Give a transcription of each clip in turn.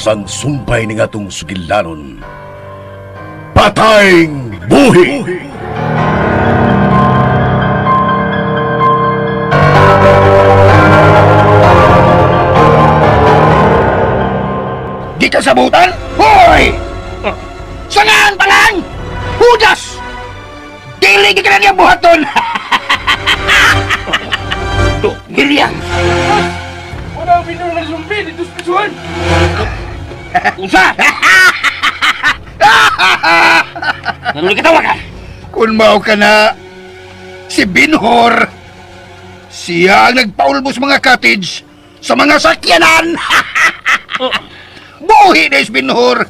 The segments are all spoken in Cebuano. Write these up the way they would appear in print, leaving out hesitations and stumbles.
sang sumpay ni ngatong sugilanon. Patayng Buhi! Di ka sabutan? Hoy! Sangaan pa lang! Hudas! Dili ka na niya buhaton! William! Wala ang binur na zumbi dito sa pisuan! Usa! Nanuli ka tawagan! Kung mao ka na, si Binhor, siya ang nagpaulbos mga cottage sa mga sakyanan! Buhi na si Binhor!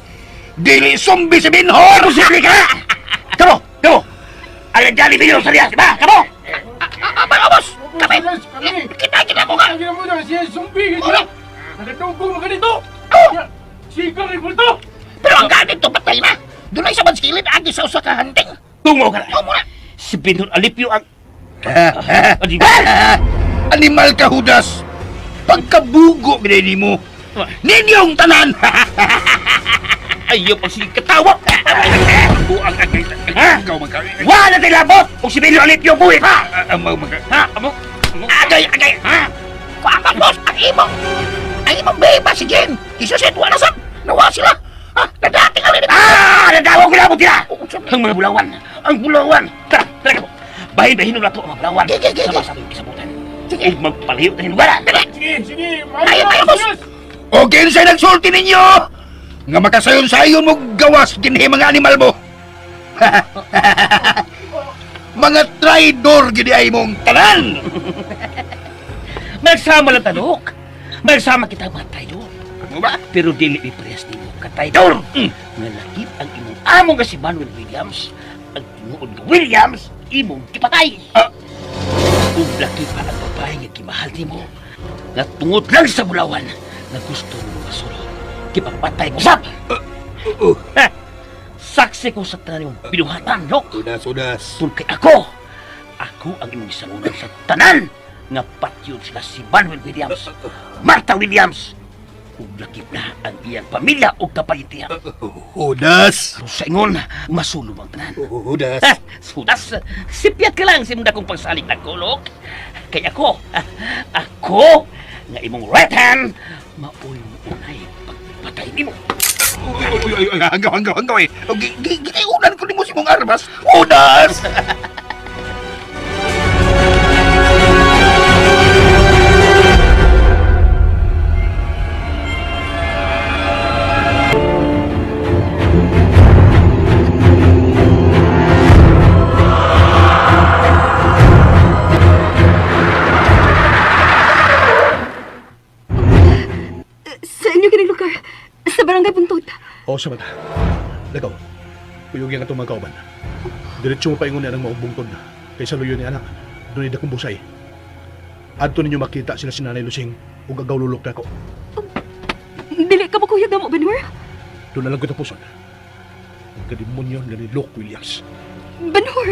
Dili sumbi si Binhor! Posible ka! Kamo! Kamo! Ang nagdali binur sa liya, di ba? Kamo! Abang, boss! Kami! Kami! Kita, kita mo nga! Kita mo na siya zumbi! Wala. Nakatungkong mga dito! Sigang rin to! Pero ang ganit to patay na! Dunay sa banskilid, agi sa usa ka hunting! Tungo ka na! Tungo na! Si Binur Alipio ang... Di ba? Animal ka, Hudas! Pagkabugo, binili mo! Ninyong tanan! Ayaw pag sige katawa! Buang ang... Ha? Ikaw magka... Wala tayo labot! Kung si Binur Alipio buhi pa! Amaw magka... Ha? Amo? Amo? Agay, agay! Ha? Kuang boss, ang imong... Ang imong beba si Jen! Isusit, wala sab! Nawa sila! Ah, nadating ang Ah! Nadawag ko labot sila! Oh, Ang mga bulawan! Ang bulawan! Tara! Tara ka po! Bahin-bahin na to ang mga bulawan! Sige, sige, Sama sige. sa aming isabutan. Sige. Ug magpalayo tayo lugar! Dali! Sige, sige! Ayaw, ayaw, boss! O kinsay nagsulti ninyo! Nga makasayon-sayon mo gawas dinhi mga animal mo! Mga traidor gidi ay mong tanan! Magsama lang tanok! Magsama kita mga traidor! Mo ba? Pero dili mi parehas nimo ka traidor! Mm. Nga lakip ang imong amo nga si Manuel Williams, ang tinuod nga Williams, imong gipatay! Ah. Ug laki pa ang babae nga gimahal nimo, nga tungod lang sa bulawan, nga gusto nimo masulo, gipapatay mo sab! Oo. Ha! Saksi ko sa tanan nimong binuhatan, Lok! Udas, udas. Tungkol kay ako, ako ang imong gisalunan sa tanan nga patyon sila si Manuel Williams, Martha Williams, ug lakip na ang iyang pamilya ug kapalitian. Udas. Aron sa ingon, masulom ang tanan. Udas. Ha, sudas, sipyat ka lang sa imong dakong pagsalig na kulok. Kay ako, ako, nga imong right hand, maoy unay pagpatay nimo. Uy, uy, uy, uy, hanggaw, hanggaw, hanggaw eh. O, Gitayunan ko nimo si mong armas. Udas! Sa inyo kining lugar. Sa barangay Buntod. Oo, sa mata. Lagaw. Kuyog ang atong mga kauban. Diretso mo paingon ni anang maong bungtod. Kaysa luyo ni anak. Doon ay dakong busay. Adto ninyo makita sila si Nanay Lusing ug agaw lulok nako. Dili ka mo kuya gamo, Benhur? Doon na lang ko tapuson. Ang kadimonyo na ni Luke Williams. Benhur!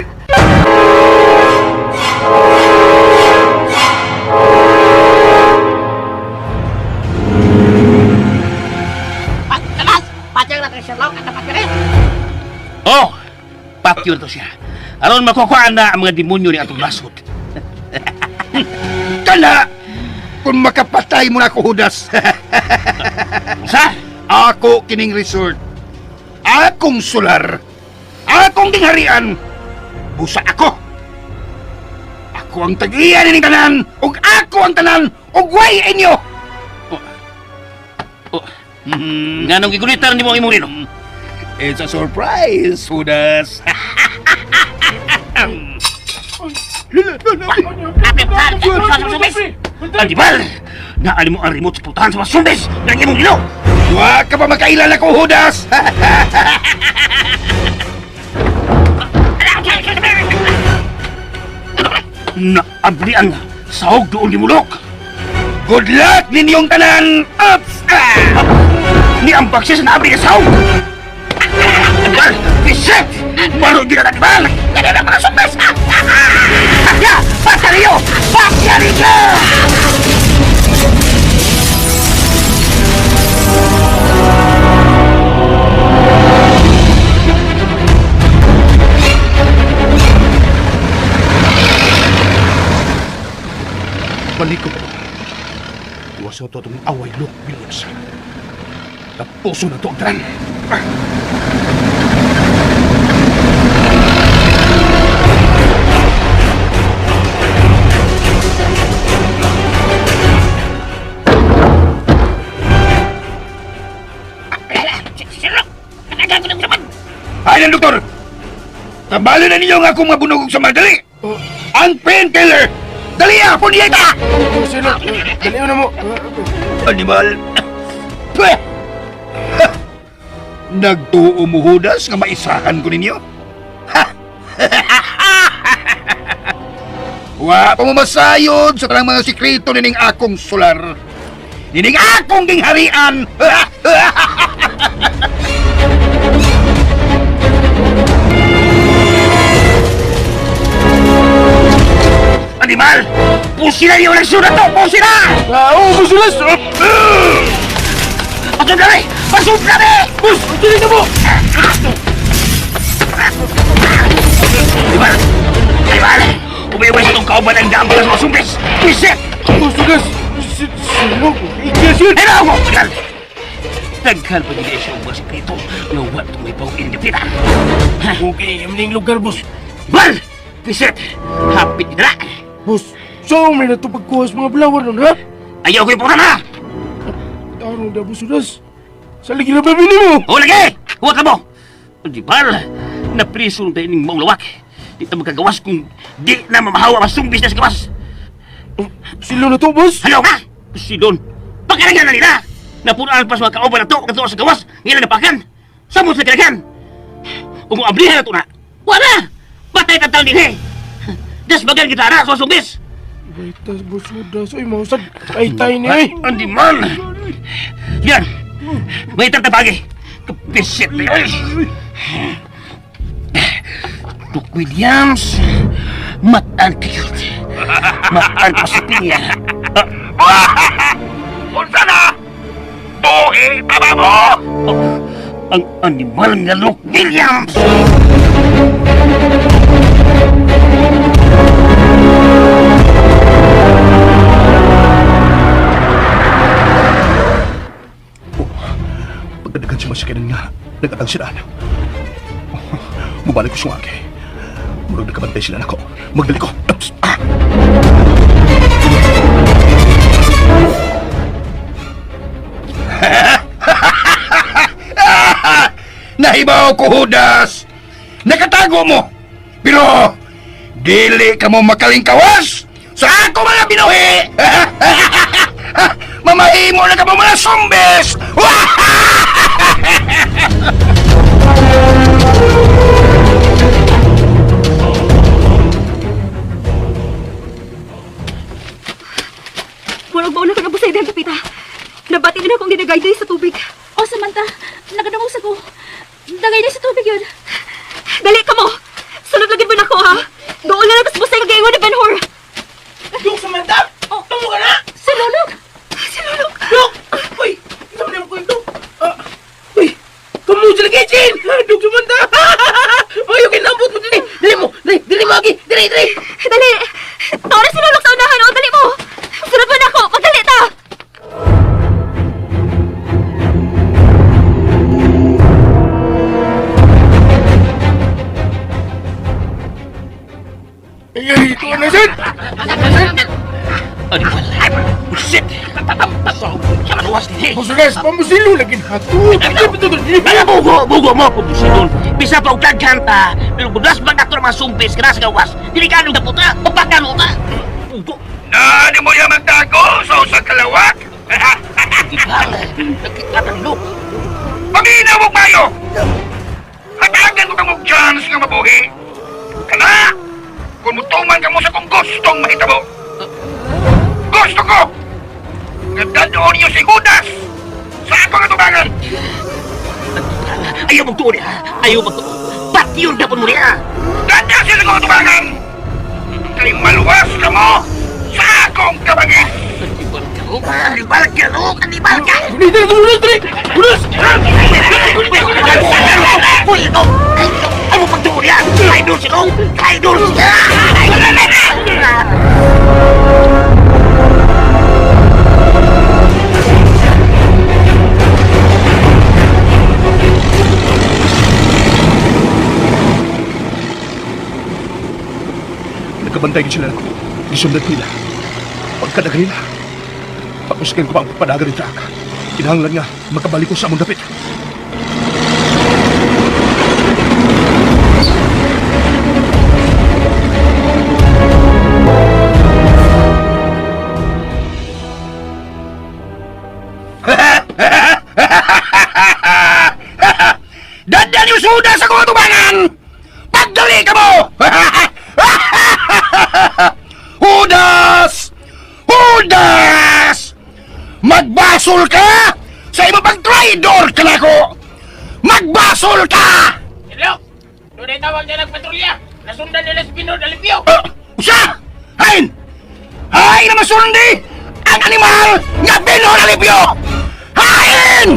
Pagkalas! Patyang natin siya lang, katapat ka rin! Oh, patyon to siya. Aron makukuha na ang mga demonyo ni atong nasod. Kana! Kung makapatay mo na ako, Hudas. Sa? Ako kining resort. Akong solar. Akong dingharian. Busa ako. Ako ang tag-iya nining tanan ug ako ang tanan ug way inyo. Oh. Nganong gigulitan nimo ang imong rino? It's a surprise, Hudas. Andibal! Naali mo ang remote sa putahan sa mga sumbes ng imong rino! Wa ka pa makailala ko, Hudas. Naabli ang sahog doon ni Mulok! Good luck ninyong tanan. Ups! Ah! Ni ang baksis na abli ang sahog! Andibal! Bisit! Maro di na Andibal! Ganun ang mga sumbes. Bakya! Basta niyo! Bakya niyo! Tapusin ko to itong away Luke Williams. Tapusin na to ang tanan. Ay, ng doktor! Tambalo na ninyo ang akong mabunog sa madali! Ang painkiller! Dali ah! Puniya ta! Sir Luke, dali na mo. Animal! Pweh! Ha! Nagtuo mo Judas nga maisahan ko ninyo? Ha! Wa pa mo masayod sa tanang mga sikreto nining akong solar. Nining akong gingharian! Animal! Pusila niyo lang surat to! Pusila! Ah, oo, boss Ulas! Pasok na! Pasok na! Boss, dali na mo! Animal! Animal! Umiiwas itong kauban ang daan sa mga sumbis! Pisit! Boss Ulas! Sir Luke, ikias yun! Ay na ako! Tagal! Daghan pa gid siya og sikreto nga wa may pang indipita. Okay, yung lugar, boss. Bal! Pisit! Hapit na! Boss, saan may natupagkuha sa mga bulawan nun, ha? Ayaw ko ipunan ha! Tarong da, boss Ulas. Sa lagi na ba mo? O lagi! Huwag ka mo! Di bal! Napriso na tayo ning maong lawak. Di ta magkagawas kung di na mamahawa masumbis na sa gawas. Silo na to, boss. Halo ka! Sidon! Pagkaragan na nila! Napunaan pa sa mga kauban na to, kato sa gawas, ngayon napakan! Samot sa kiragan! Kung ablihan na to na, wala! Patay tatal din eh! Dasbagan kita na sa sumbis! Waitas, boss Ulas. Uy, mausag. Ay, tayo niya, eh. Andi man! Yan! May tatapagi! Kapisit na yun! Luke Williams! Mataan kayo! Mataan ka sa pinya! Unsa na? Buhi pa ba mo? Ang animal nga Luke Williams! Pagkadagan siya masakyanan nga, nagatang sila. Mubalik ko siya agi. Murag nakabantay sila nako. Magdali ko. Oops. Ah! Nahibaw ko, Judas! Nakatago mo! Pero, dili ka mo makalingkawas sa ako mga binuhi! Mamahimo na ka mo mga sumbes! Murag mauna ka na busay dahil kapita. Nabati din akong ginagayday sa tubig. Oh, Samantha, nagadangog sa ko. Dagay na sa tubig yun. Dali ka mo! Sunod lagi mo na ko ha! Doon na lang tas busay kagayon ni Benhur! Duk, Samantha! Oh. Tamo ka na! Si Lulog! Si Lulok! Duk! Uy, isa mo ko ito. Ah, uy, kamu sa kitchen! Duk, Samantha! Uy, okay, nambot mo dili. Dili mo, dili, dili mo, agi. Dili, dili. Dali! Tawa si Lulok sa unahan! O, dali mo! Sunod mo na ako! Magdali ta! Ay, ay, ito na, sir. Animal! Bullshit! Sa maluwas din eh! Boss Ulas, pamusilo lagi na to. Mga bugo! Bugo mo! Pubusidon! Bisa pa og daghan ta! Pero budas bag nato mga sumbis kana sa gawas! Dili ka nung daputa! Upakan mo ta! Bugo! Naano mo yung magtago sa usang kalawak? Di ba? Nakita ng Luke! Paminaw mo kayo! Hatagan ko kang chance nga mabuhi! Kana! Kung mutuman ka mo sa kung gustong mahitabo! Gusto ko! Nga dadon niyo si Judas! Sa akong atubangan! Ayaw magtuo niya! Ayaw magtuo! Pati yun dapat mo niya! Dada siya sa akong atubangan! Kay maluwas ka mo sa akong kabangis! Animal ka, Luke! Animal ka, Luke! Animal ka! Dili, dili, Ulas, dili. Ulas! Uy, ito! Ayaw magtuo niya! Idol si Luke! Idol siya! Nagabantay gid sila nako. Gisundan ko nila. Pagkadagan nila, pagkuskin ko pa ang pagpadagan ng truck. Kinahanglan nga, makabalik ko sa among dapit. Dandan yung suda sa kong atubangan! Pagdali ka mo! Hudas! Hudas! Magbasol ka! Sa imong pag-traidor ka na ko! Magbasol ka! Hello! Doon ay tawag niya ng patrolya! Nasundan nila si Pinod Alipio! Usa! Hain! Hain na masundi! Ang animal nga Benhur Alipio! Hain!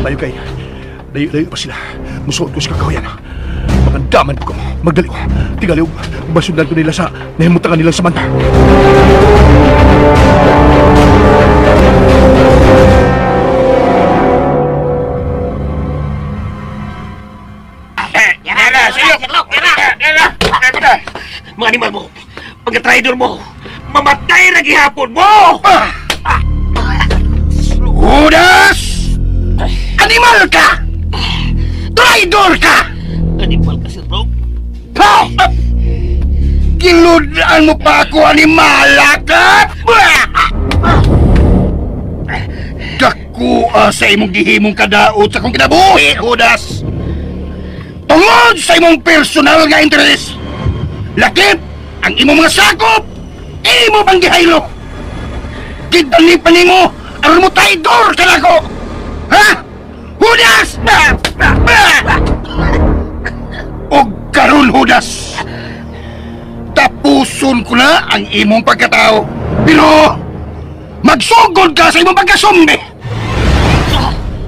Layo kay, layo-layo pa sila. Musuot ko sa kakahuyan. Magandaman ko kamo. Magdali ko. Tingali og masundan ko nila sa nahimutangan nilang samanta. Yara, Sir Luke! Yara! Yara! Yara! Mga animal mo! Pagka-traidor mo! Mamatay na gihapon mo! Hudas! Animal ka! Traidor ka! Animal ka, Sir Luke! Ha! Giludaan mo pa ako, animala ka! Dakua sa imong gihimong kadaot sa akong kinabuhi, Hudas! Tungod sa imong personal nga interes, lakip ang imong mga sakop, imo pang gihaylo! Gidani pa nimo, aron mo traidor ka nako! Ha? Hudas! Og karon Hudas! Tapuson ko na ang imong pagkatao. Pero, magsugod ka sa imong pagkasombe!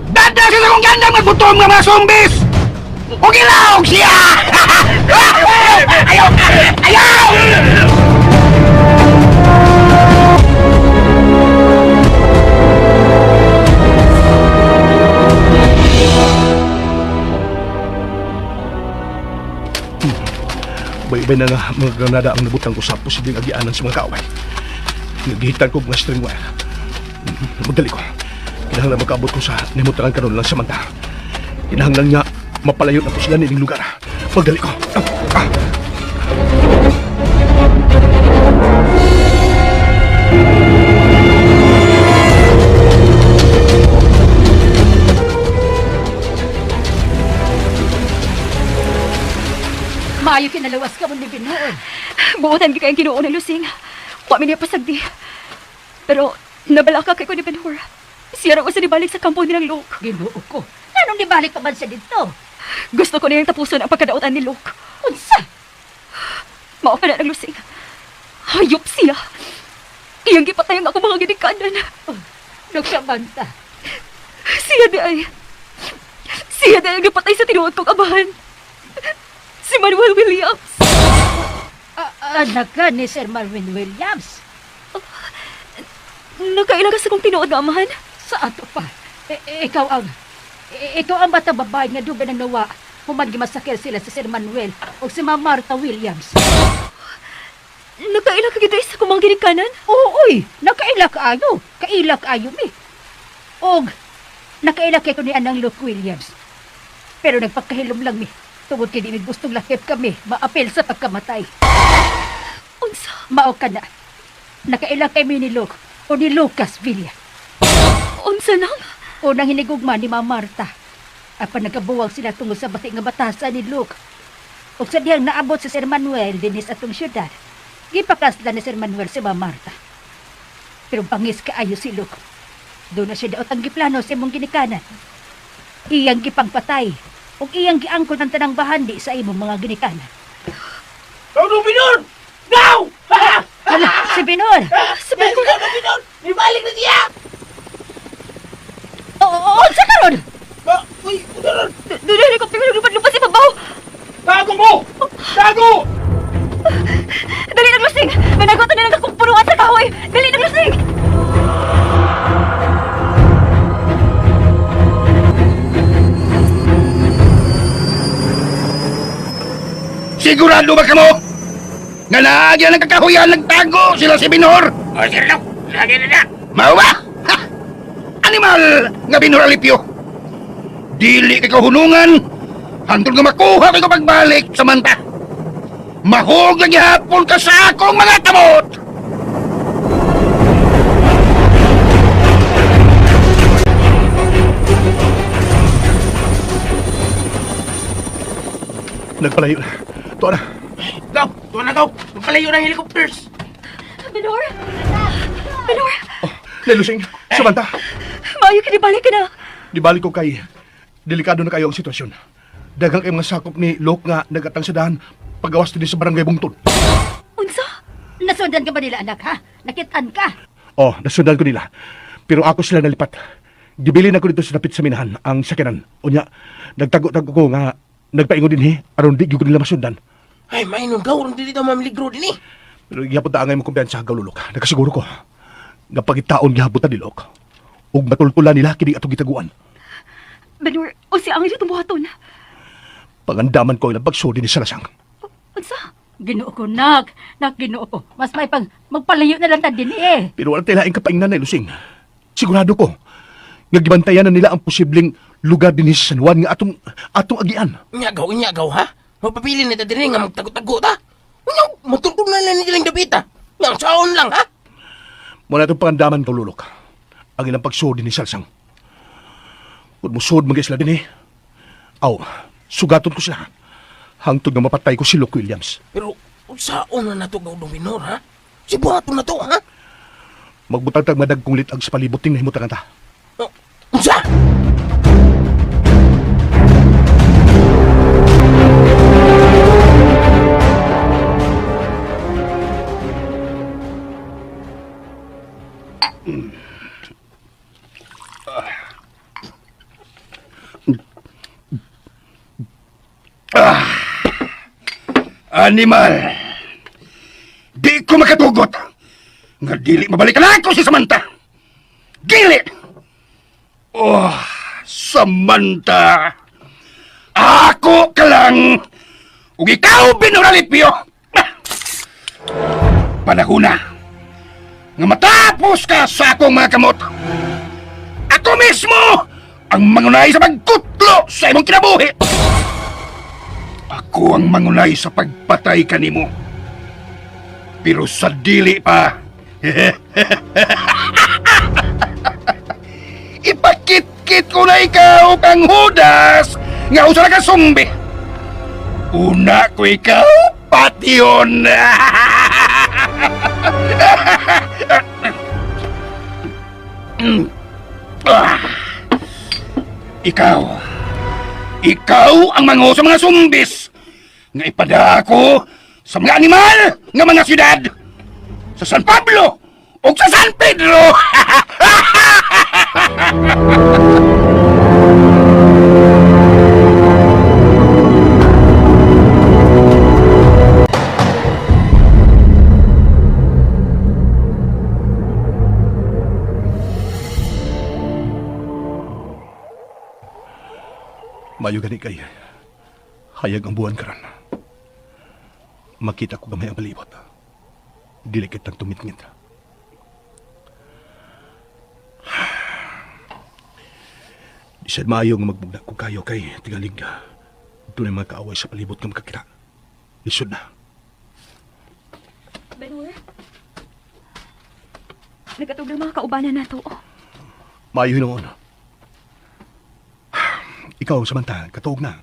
Dada sa akong gandang magbutom nga mga zombies! O gilaog siya! Ayaw! Ayaw! Bay-bay na nga mga granada ang nabutang ko sa posibleng agianan sa mga kaaway. Nagihitan ko mga string wire. Magdali ko. Kinahanglan makaabot ko sa nahimutangan karon lang samanta. Kinahanglan nga mapalayo na ko sila nining lugar. Magdali ko. Ah, ah. Maayo kinalawas ka mo ni Binoon. Buotan gi kayong Ginoo ng lusing. Wa mi niya pasagdi. Pero nabalaka kay ko ni Benhur. Siya ra usa nibalik sa kampo nilang Luke. Ginoo ko. Anong nibalik pa man siya dito? Gusto ko niyang tapuson ang pagkadautan ni Luke. Unsa? Mao pa na ng lusing. Hayop siya. Iyang gipatay ang ako mga ginikanan. Nagsamanta. Siya di ay. Siya di ay ang gipatay sa tinuod kong amahan. Si Manuel Williams. Anak ka ni Sir Marvin Williams. Nakaila ka sa kong tinuod nga amahan. Sa ato pa. Ikaw ang bata babae nga dugay ng nawa. Human gimasakir sila si Sir Manuel o si Ma'am Martha Williams. Nakaila ka gid ay sa akong mga ginikanan. Oo, oy, nakaila kaayo. Kaila kaayo mi. Og nakaila kay ko ni Anang Luke Williams. Pero nagpakahilom lang mi. Tungod kay di mi gustong lakip kami, maapel sa pagkamatay. Unsa? Mao ka na. Nakaila kay mi ni Luke o ni Lucas Villa. Unsa nang? Unang hinigugma ni Ma'am Marta. Apan nagkabuwag sila tungod sa bati nga batasan ni Luke. Ug sa dihang naabot si Sir Manuel dinis atong syudad. Gipakasla ni Sir Manuel si Ma'am Marta. Pero bangis kaayo si Luke. Doon na siya daot ang giplano sa imong ginikanan. Iyang gipangpatay ug iyang giangkon ang tanang bahandi sa imong mga ginikanan. Go, Binor! Go! Hala, si Binor! Sa Benhur. Go, Binor! Nibalik na siya! Oo, oo, sa karon! Ah, uy, Binor! Doon na helicopter nga naglupad-lupad sa ibabaw. Tago mo! Tago! Dali ng lusing! Managot na lang akong punuan sa kahoy! Dali ng lusing! Sigurado ba kamo? Nga naagyan ng kakahuyan, nagtago sila si Binor! O, Sir Luke, lagi na na. Mao ba? Ha! Animal nga Binor Alipio! Dili kay kahunungan, hantod nga makuha kay ko pagbalik sa manta. Mahog lang gihapon ka sa akong mga kamot! Nagpalayo na. Tuwa na. Gaw, tuwa na gaw. Magpalayo ng helicopters. Benhur! Benhur! Oh, Nay Lusing, Samantha. Maayo ka balik ka na. Di balik ko kay delikado na kayo ang sitwasyon. Daghang kay mga sakop ni Lok nga nagatang sa dahan pagawas dinhi sa barangay Bungtod. Unsa? Nasundan ka ba nila, anak, ha? Nakitaan ka. Oh, nasundan ko nila. Pero ako sila nalipat. Gibilin ako dito sa dapit sa minahan ang sakyanan. Unya, nagtago-tago ko nga nagpaingon dinhi aron di gyud ko nila masundan. Ay, mainon gaw, ron dili daw mamiligro din eh. Pero gihapon ta angay mo kumpiyansa galulok. Nakasiguro ko nga pagitaon gihapon ta nilok. Ug matultulan nila kini atong gitaguan. Benhur, unsa ang itong buhaton? Pangandaman ko ilang pagsudi ni Salasang. Unsa? Ginoo ko, nak. Nak, ginoo ko. Mas may pang magpalayo na lang ta din eh. Pero wala tayo laing kapaingnan na Lusing. Sigurado ko nga gibantayan na nila ang posibleng lugar dinhi sa San Juan nga atong atong agian. Inya gaw, inya gaw ha. Mapapili na ta din nga magtago-tago ta. Unya, matultol na lang nilang dapita. Yang saon lang ha. Muna itong pangandaman ko, lulok. Ang ilang pagsudi ni Salsang. Kung musod mga sila din eh. Aw, sugaton ko sila. Hangtod nga mapatay ko si Luke Williams. Pero saon na nato gaw dominor ha. Si buhaton na to ha. Magbutang tag madag kong litag sa palibot ting nahimutangan ta. Oh, Unsa? Animal! Di ko makatugot! Nga dili mabalikan ako si Samantha! Dili! Oh, Samantha! Ako ka lang! Ug ikaw, Binoralipio! Panahon na nga matapos ka sa akong mga kamot! Ako mismo ang mangunay sa pagkutlo sa imong kinabuhi! Ako ang mangunay sa pagpatay kanimo. Pero sa dili pa. Ipakitkit ko na ikaw kang Judas nga usa na ka sumbi. Una ko ikaw patyon. Ah. Ikaw. Ikaw ang mango sa mga sumbis nga ipadako sa mga animal nga mga syudad sa San Pablo o sa San Pedro. Mayo gani kay hayag ang buwan karon. Makita ko gamay ang palibot. Dili kitang tumitngit. Di sad maayo nga magbugna ko kayo kay tingalig ka. Dunay mga kaaway sa palibot nga makakita. Lisod na. Benhur? Nagatog ng mga kaubanan nato. Maayo hinuon. Ikaw, Samantha, katuog na.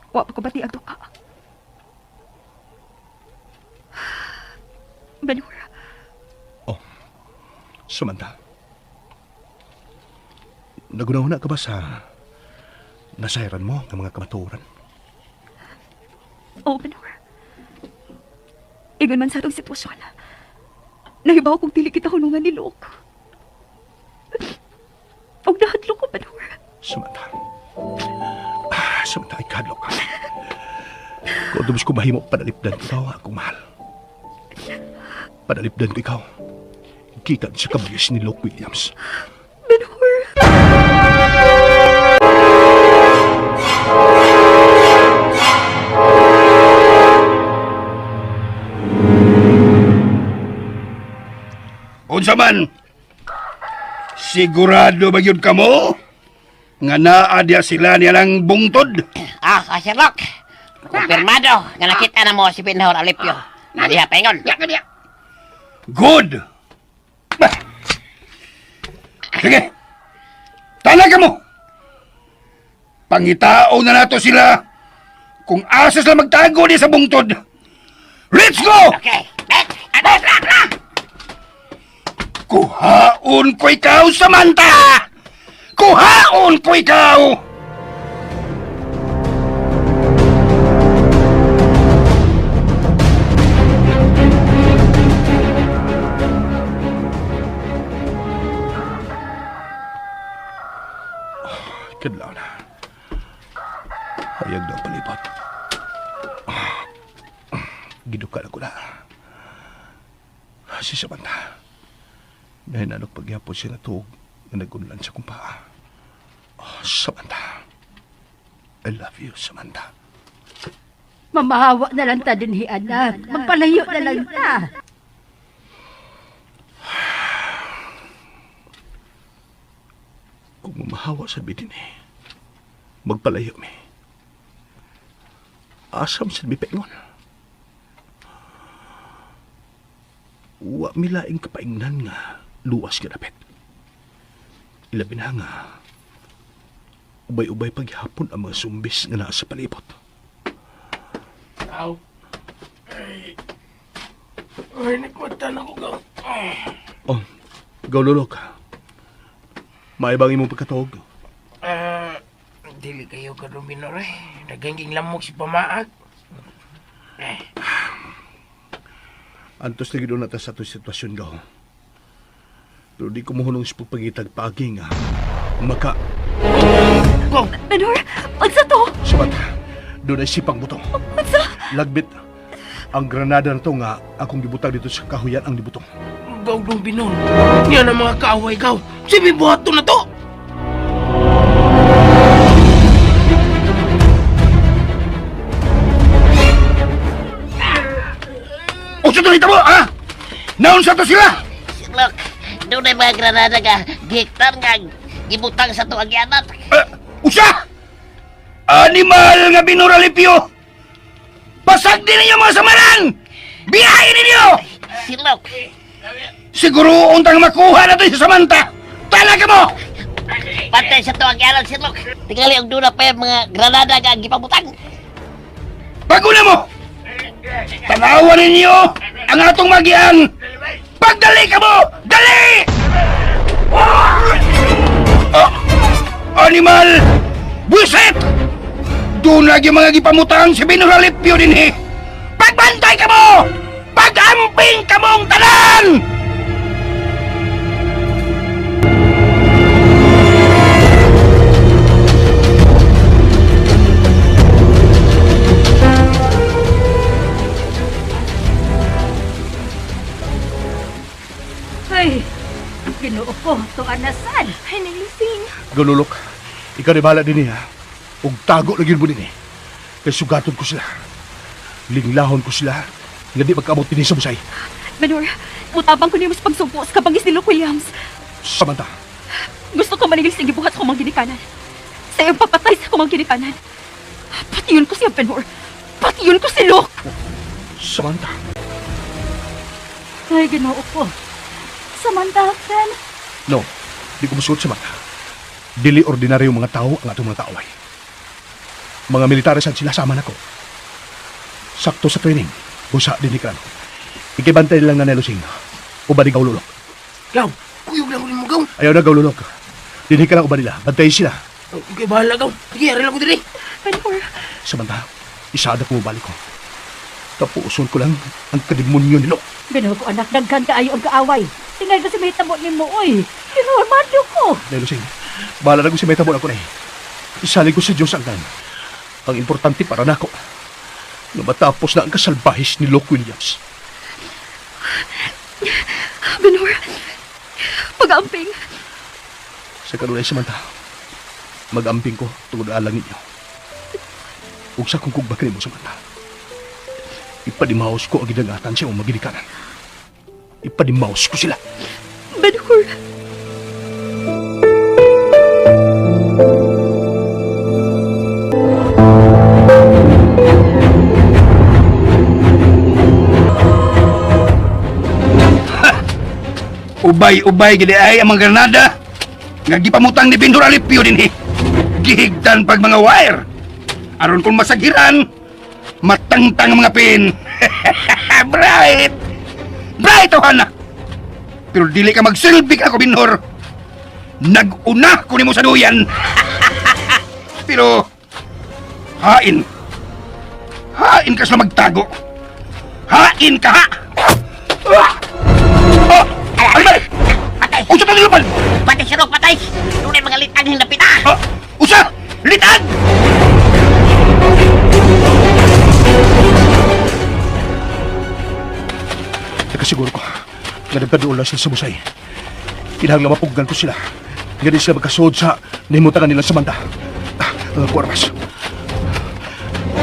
Wa pa ko bati ang tuka. Benhur, Samantha. Nagunahuna ka ba sa nasayran mo ng mga kamatuoran? oh Benhur. Ingon man sa atong sitwasyon. Nahibaw kong dili kita hunungan ni Luke. Og nahadlok ko, Benhur. Samantha. Ah, Samantha, ay kadlok ka. Kung dubos ko mahimo, panalipdan ko ikaw, akong mahal. Panalipdan ko ikaw. Gikan sa kabayas ni Luke Williams. Benhur! Unsa man? Sigurado ba yun kamo? Nga naa diya sila nilang bungtod? Ah, Sir Luke. Kumpirmado nga nakita na mo si Benhur Alipio. Na diha paingon. Good! Bah. Sige! Tala ka mo! Pangitao na nato sila kung asa sila magtago di sa bungtod. Let's go! Okay. Bet! Ano? Kuhaon ko ikaw, Samantha! Kuhaon ko ikaw! Kadlaw na. Hayag na ang palibot. Giduka na ko na. Si Samantha. Nahinanok pagyapon siya nga tuog nga nagunlan sa kong paa. Oh, Samantha. I love you, Samantha. Mamahawa na lang ta dinhi, anak. Magpalayo na lang ta. Kung mamahawa sa bidin eh, magpalayo mi. Asam sa mi paingon. Wa mi laing kapaingnan nga luwas nga dapit. Ilabi na nga, ubay-ubay paghapon ang mga sumbis nga naa sa palibot. Aw. Ay. Ay, nagmata na ko, gaw. Oh, gaw lulok. Maibang imong pagkatuog. Ah, dili kayo ka Minor eh. Naganging lamok si pamaag. Eh, Antos lagi doon natin sa itong sitwasyon gaw. Pero di ko muhunong sa pagpagitag paagi nga. Maka, Gaw! Benhur, unsa to? Sabat, doon ay sipang butong. Unsa? Lagbit, ang granada na to nga akong gibutang dito sa kahuyan ang dibutong. Gaw dong Binor. Niya na mga kaaway, gaw. Sige, buhat to na to! Unsa to mo, ha? Naunsa to sila? Sir Luke, doon ay mga granada nga gihektar nga gibutang sa tuang gianat. Usa! Animal nga binuralipyo! Pasag din ninyo mga samaran! Biyahe ninyo! Sir Luke, Siguro untang makuha na to si Samantha! Talaga mo! pantay sa tuang gianat, Sir Luke. Tingali og doon na pa yung mga granada nga gipabutang. Paguna mo! Tanawan ninyo ang atong magian! Pagdali ka mo! Dali! Ah, animal! Buset! Doon lagi mga gipamutang si Binuralipyo din eh! Pagbantay ka mo! Pag-amping ka mong tanan! Ay, Ginoo ko, to anasan. Ay, Nay Lusing. Gaw lulok, ikaw ni bahala din eh, ha. Ug tago na gyud mo din eh. Kay sugaton ko sila. Linglahon ko sila. Nga di magkaabot din sa busay. Benhur, mutabang ko nimo sa pagsugpo sa kabangis ni Luke Williams. Samantha, Gusto ko manigil sa gibuhat sa kumang ginikanan. Sa iyong pagpatay sa kumang ginikanan. Patiyon ko siya, Benhur. Patiyon ko si Luke. Samantha. Ay, Ginoo ko. Samantha, Ben. No, di ko musuot Samantha. Dili ordinaryo mga tao ang atong mga kaaway. Mga military sad sila sama nako. Sakto sa training, busa din ni Krano. Ikibantay lang na nelusing. Uba di gaululok. Gaw, kuyog lang ko nimo, gaw. Ayaw na gaululok. Dinhi ka lang uba nila. Bantay sila. Okay, bahala, gaw. Sige, ari lang ko diri. Benhur, Samantha, isada ko balik ko. Tapuson ko lang ang kademonyo nilo. Ginoo ko, anak, daghan kaayo ang kaaway. Tinggal kasi may tabo nimo, oy. Pero mado ko. Nelusing, bahala na ko si may tabo ako na eh. Isalig ko sa Diyos ang tanan. Ang importante para nako, nga matapos na ang kasalbahis ni Luke Williams. Benhur. Pag-amping. Sa kanunay Samantha, mag-amping ko tungod alang ninyo. Ug sa kong kugba kanimo Samantha. Ipadimaos ko ang gidangatan sa imong maginikanan. Ipadimaos ko sila. Ben-Hur. Ubay-ubay gid ay ang mga granada nga gipamutang ni Bindor Alipio dinhi. Gihigtan pag mga wire. Aron kung masagiran, matangtang ang mga pin. Bright! Bright, Ohana! Pero dili ka magsilbi ka ako, Binhor. Nag-una ko nimo sa duyan. Pero, hain. Hain ka sa magtago. Hain ka, ha! Ah! Oh! Ano ba? Patay! Usa pa nilupan! Patay si Rock, patay! Dunay mga litag ng dapita! Ah! Usa! Litag! Nakasiguro ko nga nagkaduol na sila sa busay. Kinahanglan mapugnan ko sila. Nga di sila magkasuod sa nahimutangan nila sa manta. Ah, ang ako armas.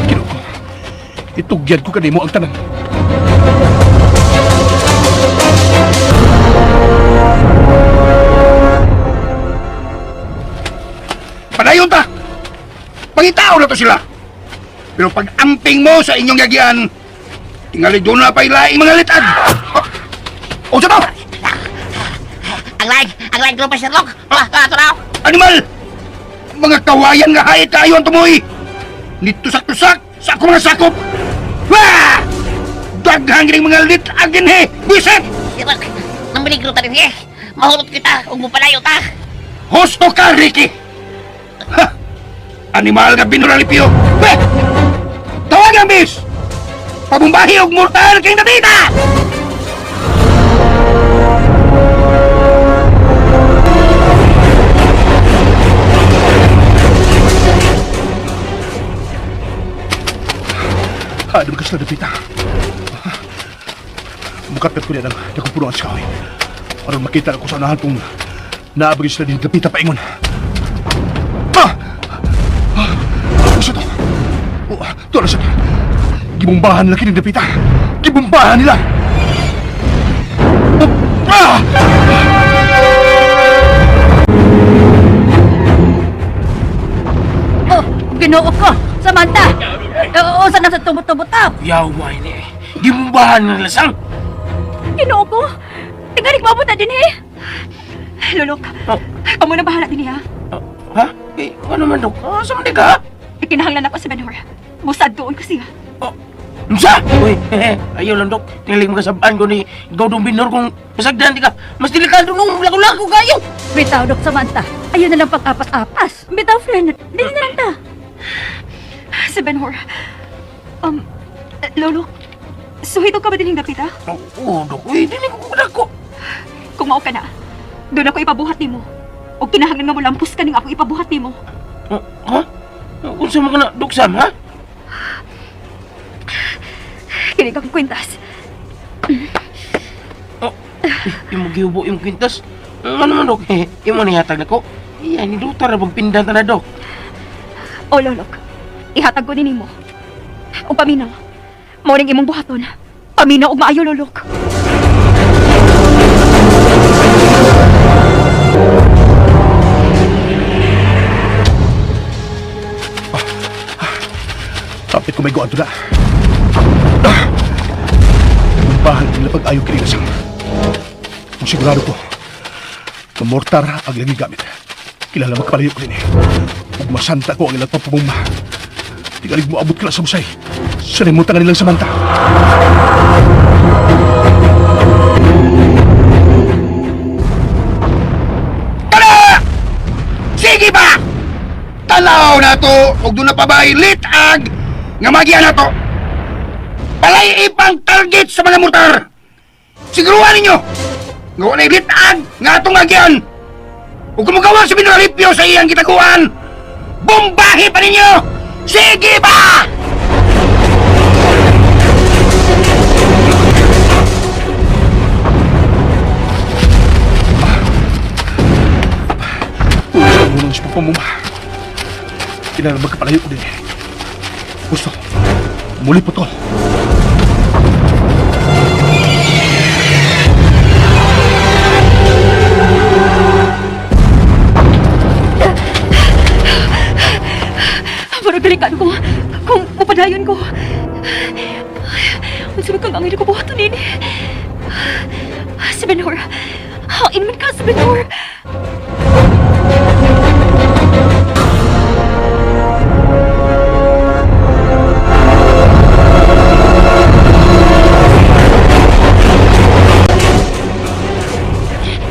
Ginoo ko, itugyan ko kanimo ang tanan. Padayon ta! Pangitao na to sila! Pero pag amping mo sa inyong yagian, tingali doon na pa ilaing mga litag! Ah! Usa to! Ang laing! Ang laing grupo si Rock! Ah, ah, ito na! Animal! Mga kawayan nga hait kayo ang tumoy! Nitusak-tusak sa akong mga sakop! Wah! Daghang gining mga litag dinhi! Bisit! Si Rock! Nang ta rin eh! Mahulot kita kung mupalayo ta! Husto ka, Ricky! Ha! Animal nga binuralipyo! Weh! Tawag ang bis! Pabumbahi og mortal king datita! Haadam ka sila dapita. Mukatkat ko niya ng nakumpuno ang sikaw. Aron makita ako sa unahan kung naabagin sila din dapita paingon. Ah! Ah! Usa to! Oh, to na siya. Gibumbahan nila kining dapita. Gibumbahan nila! Ah! Oh, Ginoo ko! Samantha! Oo, saan na sa tumutubutap? Yawa ini eh. Gibumbahan ng lasang. Ginoo ko. Tingarik maabot na din eh. Lulok, Oh. kamo na bahala din ha. Ah, ha? Eh, ano man dok? Ah, sa man di ka? Ikinahanglan ako sa Ben-Hur. Musad doon ko siya. Oh, unsa? Uy, ayaw lang dok. Tingaling makasabaan ko ni Gaudong Binor kung masagdan di ka. Mas delikado nung lako-lako kayo. Bitaw, Dok Samantha. Ayun na lang pag-apas-apas. Bitaw, friend. Dili na lang ta. Si Ben-Hur. Lolo, suhito ka ba din dapita? Oo, dok. Uy, dili ko kudako. Kung mao ka na, doon ako ipabuhat nimo. O kinahanglan nga mo lampos ka ning ako ipabuhat nimo. Oh, ha? Unsa man ka na, Dok Sam, ha? Kinig akong kwintas. Oh, imo gihubo imong kwintas. Ano man dok? Imo ni hatag nako. Iya, ni dutar ra pagpindan ta na dok. O lolok, ihatag ko din nimo. O paminaw, mao ning imong buhaton. Paminaw og maayo lolok. Kapit ko may guwan to na. Ah! Bumbahan nila pag-ayaw kinilasang. Kung sigurado ko, na mortar ang ilang gigamit. Kilala magpalayo ko rin eh. Ug masanta ko ang ilang pagpabumba. Tingalig mo abot kila sa busay. Sa limutan nilang samanta. Tala! Sige ba! Talaw na to ug doon na pa ba'y litag nga magian na to. Palay ipang target sa mga mortar. Siguruhan ninyo nga walay litag nga atong agyan. Ug kung mugawa sa binaripyo sa iyang gitaguan, bombahe pa ninyo! Sige ba! Ulo sa munang sa pagpamuma. Kinala magkapalayo ko din eh. Gusto, muli po to. Hain man ka sa Benhur.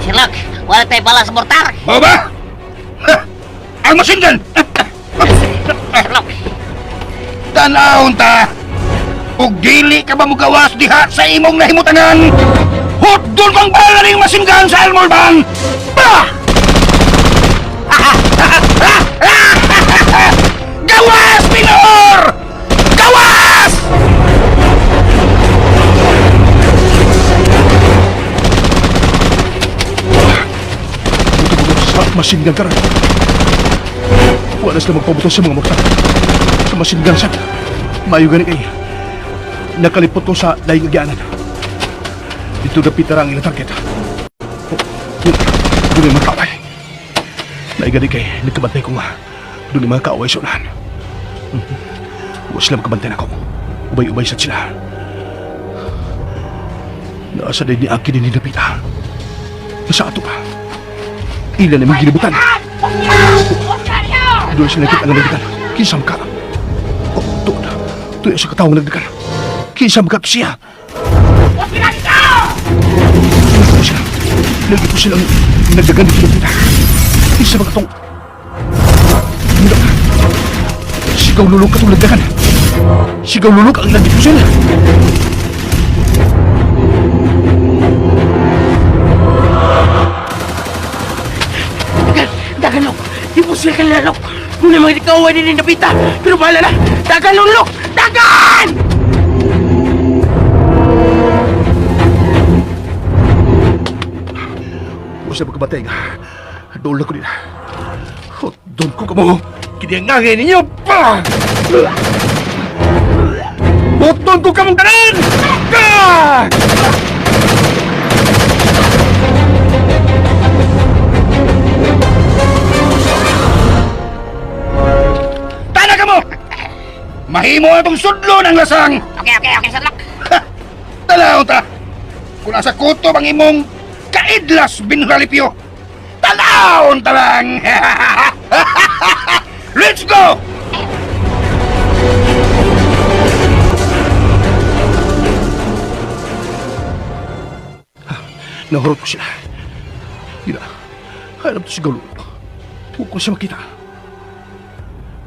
Sir Luke, wala tayo bala sa mortar. Mao ba? Ha! Ang machine gun! Sir Luke, Tanawon ta! Ug dili ka ba mugawas diha sa imong nahimutangan? Hotdon kang bala ning machine gun sa Elmore Bang! Bah! Gawas, Minor! Gawas! Buto-buto sa machine gun karon. Wala sila magpabuto sa mga mortar. Sa machine gun sad. Maayo gani kay nakalipot ko sa laing agianan. Dito dapit ra ang ilang target. Oh, yun, doon yung mga kaaway. Laing gani kay nagkabantay ko nga. Doon yung mga kaaway sa unahan. Wa sila makabantay nako. Ubay-ubay sad sila. Naasa din ni Aki din ni Dapita. Nasa ato pa. Ilan ang mga ginibutan. Doon sila nakita nga nagdagan. Kinsam ka. Oh, tuod. Tuyo sa katawang nagdagan. Kinsam ka to siya. Nagpo sila. Lagi po silang nagdagan dito dapita. Kinsam ka tong... Sigaw lulok ka tong nagdagan. Sigaw lulok ang ilang sila. Dagan, dagan, Lok. Di po sila kanila, Lok. Muna mga ikaw din yung napita. Pero bahala na. Dagan, Lok! Dagan! Huwag siya magkabatay nga. Doon lang ko nila. Doon ko kamo. Kiniyangangin ninyo. Pa! Doon ko kamong tanan! Ah! Tana ka mo! Mahimo atong sudlo ng lasang! okay, okay, okay, Sir Luke. Ha! Tanaw ta! Kung nasa kutob ang imong kaidlas binralipyo, tanawon ta lang! Let's go! Nahurot ko sila. Gina, hanap to si Galo. Huwag ko siya makita.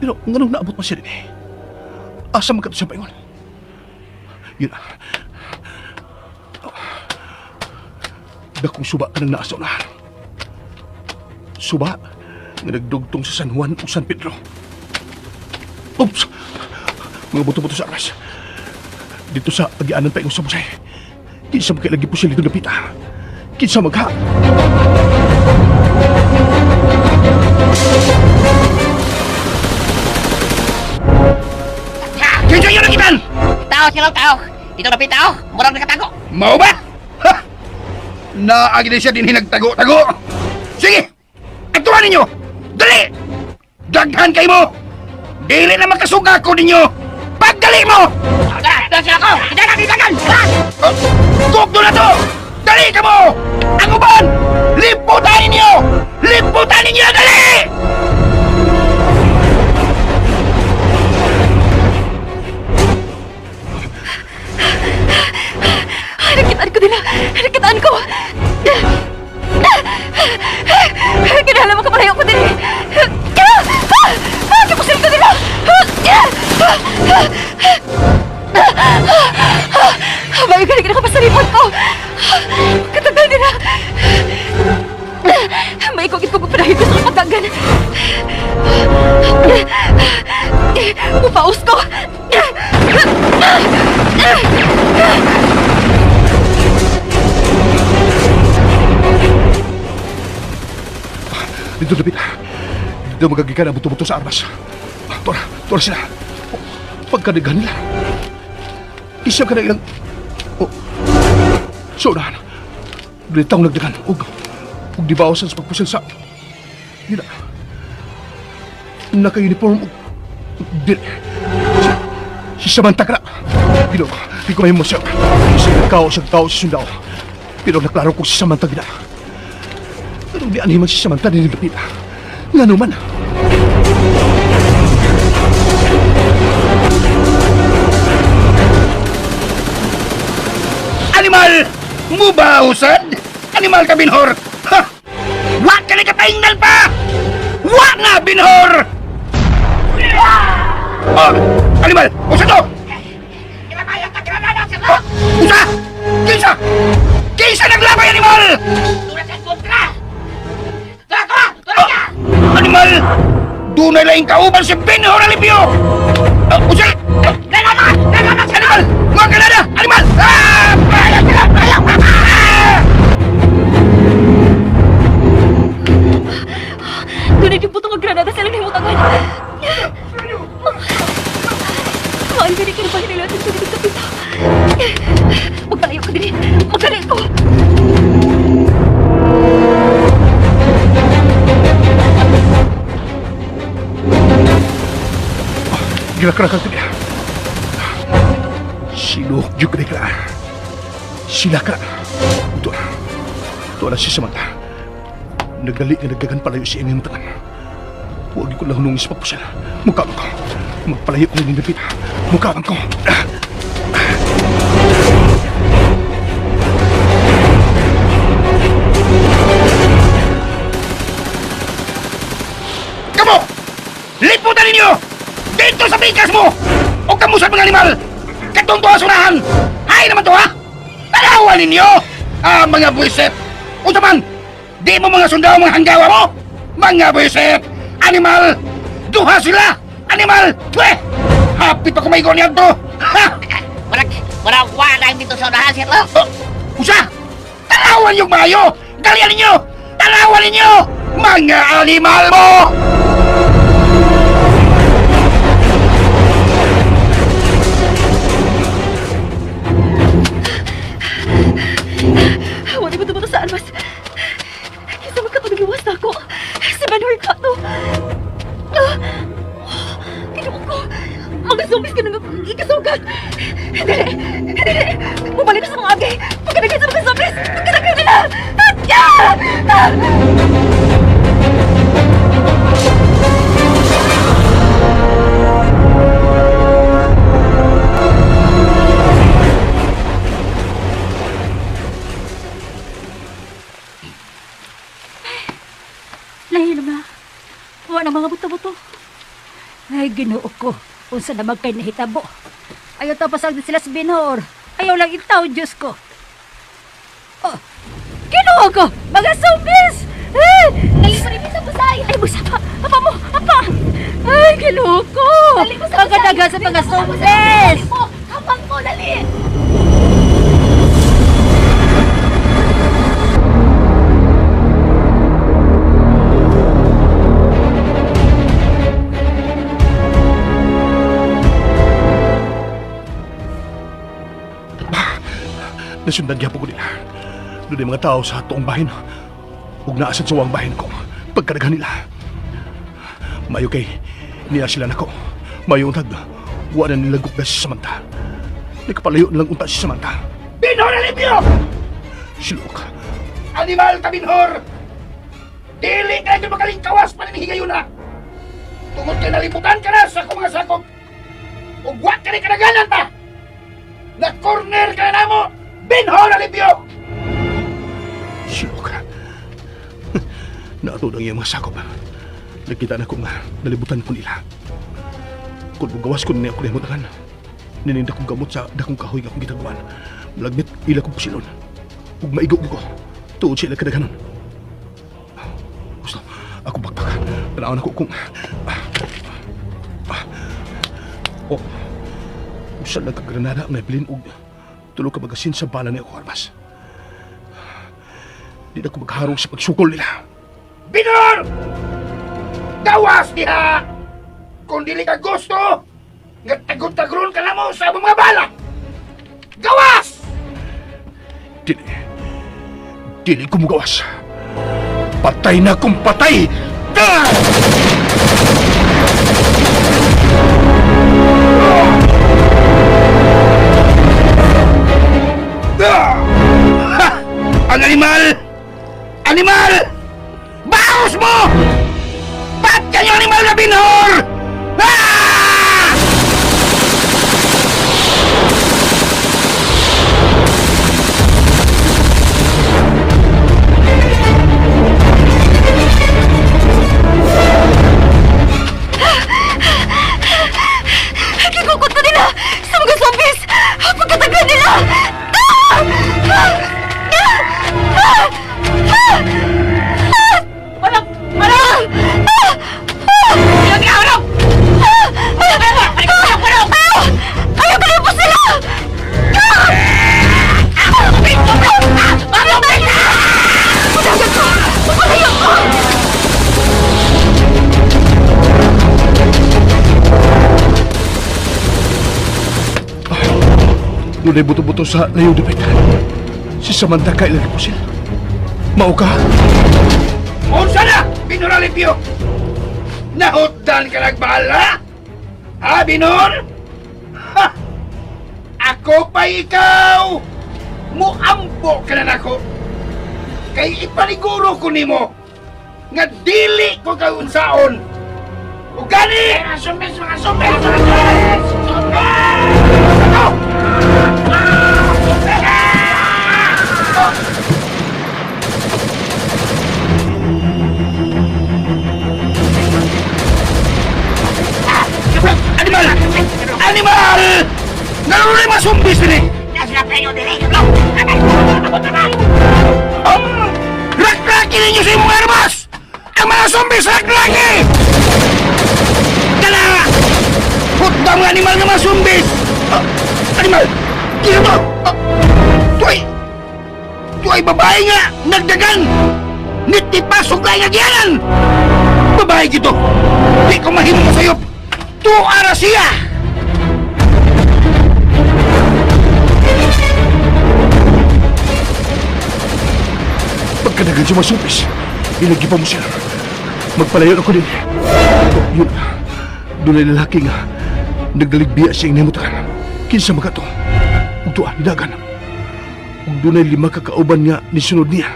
Pero nganong naabot pa siya din eh. Asa man ka to siya paingon? Yun. Dakong suba ka nang naasa unahan. Suba nga nagdugtong sa San Juan o San Pedro. Oops! Mga buto-buto sa aras. Dito sa agianan pa ingon sa Busay. Kinsa magkailagi po sila dito napita. Kinsa magha. Kinsa inyo nakitan? Tao, Sir Luke, tao. Dito napita, oh. Murang nakatago. Mao ba? Ha! Naagi din siya din hinagtago-tago. Sige! Atuan ninyo! Dali! Daghan kay mo! Dili na makasuga ko ninyo! Pagdali mo! Dagan, sila ko. Dagan, dagan. Ah! Oh, Tugdo na to! Dali ka mo! Ang uban! Liputan ninyo! Liputan ninyo! Dali! Nakitaan ko nila! Nakitaan ko! Kinahanglan makapalayo ko din eh! Kipusil ko nila! Bayo galing na kapasalipot ko! Katagal nila! Maikogit ko panahin ko sa kapatagan! Upaus ko! Dito dapita. Dito magagikan ang buto-buto sa armas. Tora, tora sila. Oh, pagkadagan nila. Isa ka na ilang... Oh. So unahan. Dito ang nagdagan. Ug, ug di bawasan sa pagpusil sa... Nila. Naka-uniform ug... Di... Si Samantha ka na. Pero, di ko mahimo siya. Isa nagkao sa tao sa sundao. Pero naklaro ko si Samantha gina. Anong di anhiman si Samantha ni Lupita? Nga naman. Animal! Mubausad! Animal ka, Binhor! Ha! Wa ka ni kapaingnan pa! Wa na, Binhor! Oh, animal! Usa to! Oh, usa! Kinsa! Kinsa naglabay, animal! Oh, animal! Dunay laing kauban si Binhor Alipio! Oh, usa! Granada! Granada! Animal! Mga granada! Animal! Ah! Ah! Dunay yung butong granada sa ilang himutangan. Maayo gani ka na ba nila sa dito sa pita? Magpalayo ka diri. Magdali ko. Girakrakan ko niya. Sinuok yung ka. Sila ka. Ito. Ito na si Samantha. Nagdali nga naggagan palayo si inyong tangan. Huwag ko lang nung ispapusan. Mukha ko. Magpalayo ko ng Lupita. Mukha ko. Kamo! Liputan ninyo! Dito sa bikas mo! O kamo sa mga animal! Katong tuwa sunahan! Hay naman to ha! Tanawan ninyo! Ah, mga buwisit! Unsa man! Di mo mga sundao mga hanggawa mo! Mga buwisit! Animal! Duha sila! Animal! Pweh! Hapit pa kumaigo niyan to! Ha! Murag, murag wala dito sa unahan, Sir Luke. Oh, usa! Tanawan yung maayo! Galian ninyo! Tanawan ninyo! Mga animal mo! Wala mo tumuto sa almas. Kinsa man katong giwas na ako. Si Benhur ka to. Ah! Ginoo ko. Mga zombies ka nang ikasugat. Dili! Dili! Bumalik na sa mga agay! Pagkadaghan sa mga zombies! Pagkadaghan nila! Tatya! Ah! Lahi na ba? Wala na mga buto-buto. Ay, Ginoo ko. Unsa naman kay nahitabo. Ayaw ta pasagdi sila sa Binhor. Ayaw lang itaw, Diyos ko. Oh, Ginoo ko! Mga zombies! Ay! Dali mo rin sa busay! Ay, busa pa! Apa mo! Apa! Ay, Ginoo ko! Dali mo sa busay! Pagkadagan sa Dali mga mo sa busay! zombies! Dali mo! Habang mo! Dali! Nasundan gyapon ko nila. Doon yung mga tao sa tuong bahin. Ug naasad sa wang bahin ko. Pagkaraghan nila. Mayo kay niya sila nako. Mayo untag. Wa na nila gugda si Samantha. Nagpalayo na lang unta si Samantha. Binhor Alipio! Silok. Animal ka, Binhor! Dili ka na makalingkawas pa rin higayon na! Tungod kay nalibutan ka na sa akong mga sakop! Ug wa ka ni kadaganan pa! Na corner ka na namo! Binhor Alipio! Silok. Naatod ang iyang mga sakop. Nagkita na ko nga nalibutan ko nila. Kung gawas ko niya ako niya Nininda kong gamot sa dakong kahoy nga akong gitaguan. Malagmit ila kong pusilon. Ug maigo ko. Tuod sila kadaghanon. Gusto, ako bakbak. Tanawan ako kung... Oh, usa lang ka granada ang nabilin og tulo ka magasin sa bala ni ako armas. Di na ko magharong sa pagsukol nila. Binhor! Gawas diha! Kung dili ka gusto, nga tagod-tagron ka na mo sa among mga bala! Gawas! Dili. Dili ko mugawas. Patay na kung patay! Ah! Ah! Ha! Ang animal! Animal! Gihapos mo! Patyan yung animal na binhor! Ah! Gigukot na nila sa mga zombies! Pagkatagal nila! Ah! Ah! Ah! Ah! Walang! Walang! Ah! Yung ginawa! Ah! Ayaw ka po sila! Ah! Padagan ko! Palayo ko! Dunay buto-buto sa layo dapit. Si Samantha ka ilang pusil. Mao ka. Unsa na! Binor Alipio! Nahutdan ka nagbahala? Ha, Binor? Ha! Ako pa ikaw! Muampo ka na nako! Kay ipaniguro ko nimo nga dili ko kaunsaon! O gani! Mga sumbis! Mga sumbis! Mga sumbis! Ano? Animal! Animal! Naroon mga sumbis din eh! Rakraki ninyo sa imong armas! Ang mga zombies rakraki! Dala! Hutang animal nga mga zombies! Ah, animal! Kisa to! Ah, tuay! Tuay babae nga! Nagdagan! Nitipasok lang nga giyanan! Babae gito! Di ko mahimo mo sayop! Tuara siya! Pagkadagan siya masupis, ilagi pa mo siya. Magpalayon ako din. Oh, yun. Dunay lalaki nga. Nagdaligbiya siya ang namutan. Kinsa maka to? Ug tuwa, nidagan. Ug dunay lima ka kauban nga nisunod niya.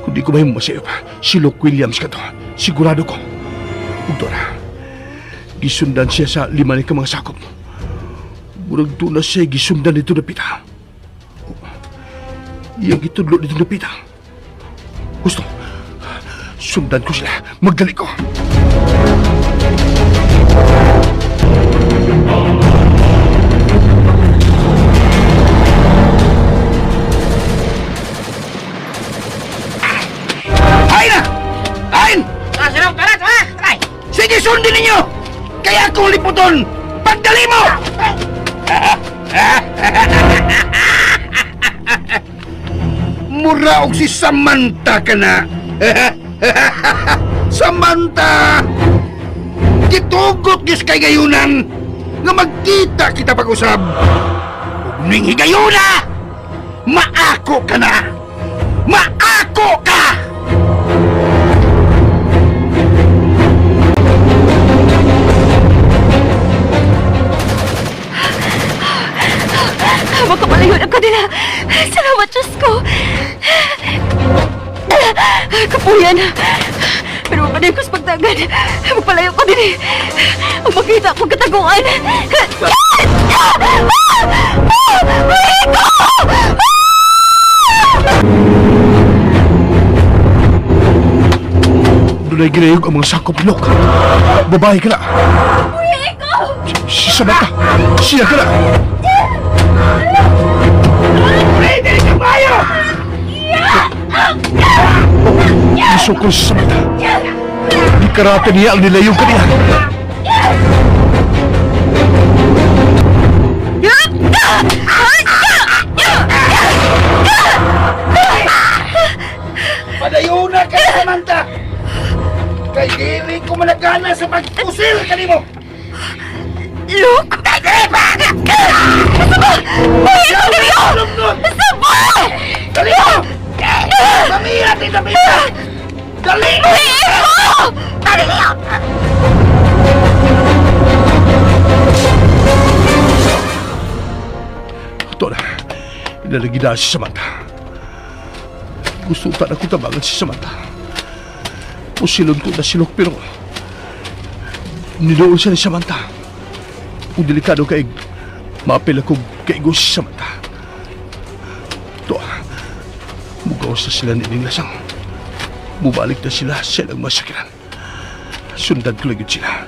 Kung di ko mahimo masayop, si Luke Williams ka to. Sigurado ko. Ug tuwa na. Gisundan siya sa lima ni ka mga sakop. Murag doon na siya gisundan dito na pita. Iyang gitudlo dito napita. Gusto. Sundan ko sila. Magdali ko. Ay na! Ayin! Tara, sirong! Tara, tara! Tara! Sige, sundin ninyo! Kaya akong liputon! Pagdali mo! Mura og si Samantha ka na! Samantha! Gitugot gis kay gayunan nga magkita kita pag-usab. Ug ning higayuna, maako ka na! Maako ka! Makapalayo na ko nila! Salamat, Diyos ko! Kapuyan! Pero mapanay ko sa pagdagan. Magpalayo ko din eh. Ang makita akong kataguan. Dunay ginayog ang mga sakop ni Luke. Babae ka na. Si Samantha. Siya ka na. Isukol si Samantha. Gikarate niya ang nilayong kaniya. Padayuna ka, Samantha! Kay dili ko malagana sa pagpusil kanimo! Luke! Saba! Buhay ko diri! Saba! Dali mo! Dali natin, dali! Dali! Buhay ko! Dali! Ito na. Ilalagay na si Samantha. Gusto ta na kong tabangan si Samantha. Pusilon ko na silok pero nidool siya ni Samantha. Ug delikado kay maapil ako kaigo si Samantha. To, mugaw sa sila nining lasang. Mubalik na sila sa ilang masakiran. Sundan ko lang yun sila.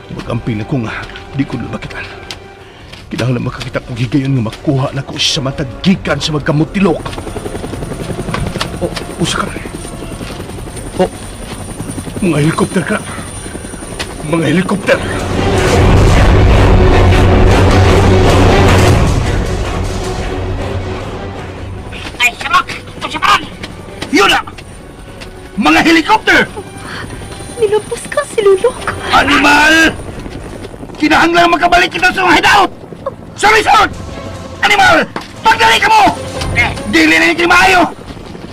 Magamping na ko nga, di ko lumakitan. Kinahanglan makakita ko gigayon nga makuha na ko si Samantha gikan sa magkamutilok. O, usa ka rin. O, mga helikopter ka. Mga helikopter. Ay, sabak! Tusapan! Yun na! Mga helikopter! Nilabas ka si Lulok. Animal! Kinahanglan makabalik kita sa mga hideout! Sa resort! Animal! Pagdali ka mo! Dili na ni maayo!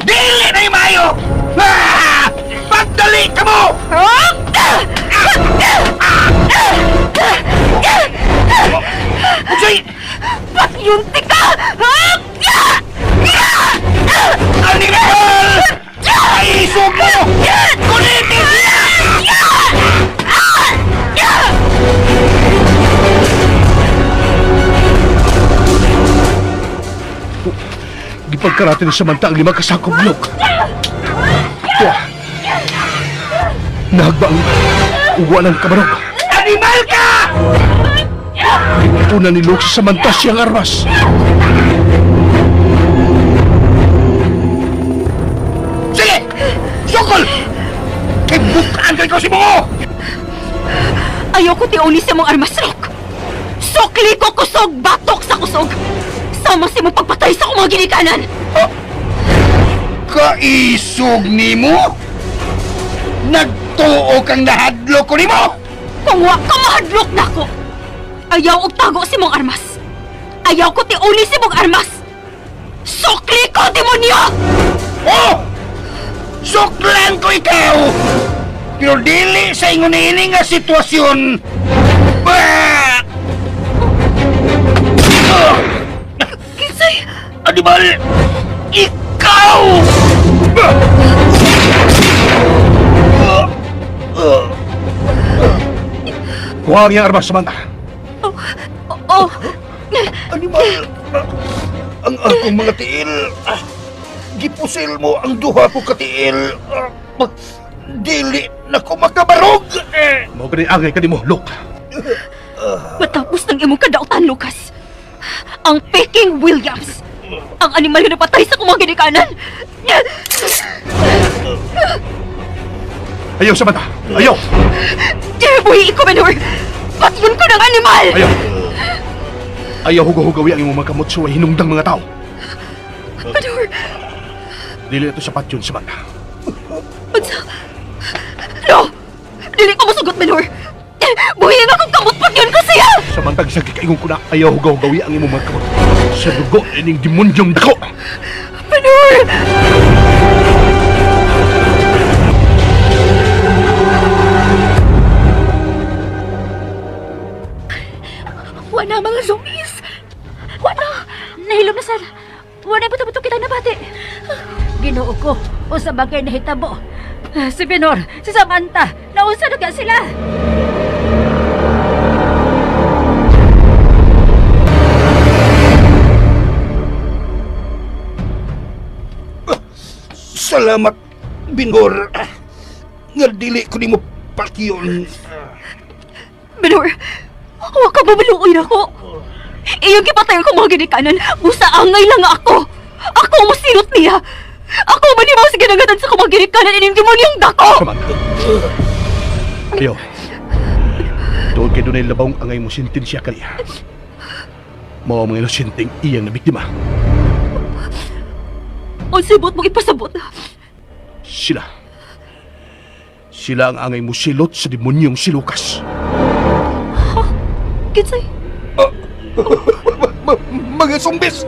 Dili na ni maayo! Ah! Pagdali ka mo! Unsay! Patyunti ka! Animal! Ay, isog mo! Kulitin siya! Gipagkarate ni Samantha ang 5 ka sakong blok. Tuwa. Nahagba ang uwa ng kabarog. Animal ka! Una ni Luke si Samantha siyang armas. Sige! Sukol! Kay bukaan kay ko si Bungo! Ayoko tiuli sa mong armas, Rock! Sukli ko kusog, batok sa kusog! Sama si mong pagpatay sa akong mga ginikanan! Oh, kaisog nimo? Nagtuo kang nahadlok ko nimo? Kung wa ka mahadlok na ko! Ayaw og tago si mong armas! Ayaw ko tiuli si mong armas! Sukli ko, demonyo! Oh! Suklan ko ikaw! Pero dili sa ingon ini nga sitwasyon! Bah! Kinsay! Animal! Ikaw! Kuha ang iyang armas, Samantha. Oh, oh, Animal! Ang akong mga tiil! Gipusil mo ang duha ko katiil! Dili na ko makabarog! Mao gani angay kanimo, Luke. Matapos ng imong kadautan, Lucas. Ang Peking Williams! Ang animal na napatay sa akong mga ginikanan! Ayaw, Samantha! Ayaw! Buhi ko, Benhur! Patyon ko ng animal! Ayaw! Ayaw hugaw-hugawi ang imong mga kamot sa hinungdang mga tao. Benhur! Dili ito sapat yun, Samantha. Unsa? No! Dili ko mosugot, Benhur! Buhi nga akong kamot, patyon ko siya! Samantha, gisag kaingon ko na ayaw hugaw-hugawi ang imong mga kamot sa dugo ining demonyong dako! Benhur! Wala mga zombies! Wala! Nahilom na sir! Wala buto-buto kita nabati! Ginoo ko, usa ba kay nahitabo? Si Benhur, si Samantha, nausa na ka sila! Salamat, Benhur. Nga dili ko nimo patyon. Benhur, huwag ka mabaluoy na ako. Iyong gipatay ko mga ginikanan, busa angay lang ako. Ako ang masilot niya. Ako ang manimaw sa ginagatan sa mga ginikanan ining demonyong dako. Samantha! Ayaw. Tuod kay dunay labong angay mo sentensya kaniya. Mao ang mga inosenteng iyang nabiktima. Unsay buot mong ipasabot? Sila. Sila ang angay mo silot sa demonyong si Lucas. Ha? Kinsay? Mga zombies!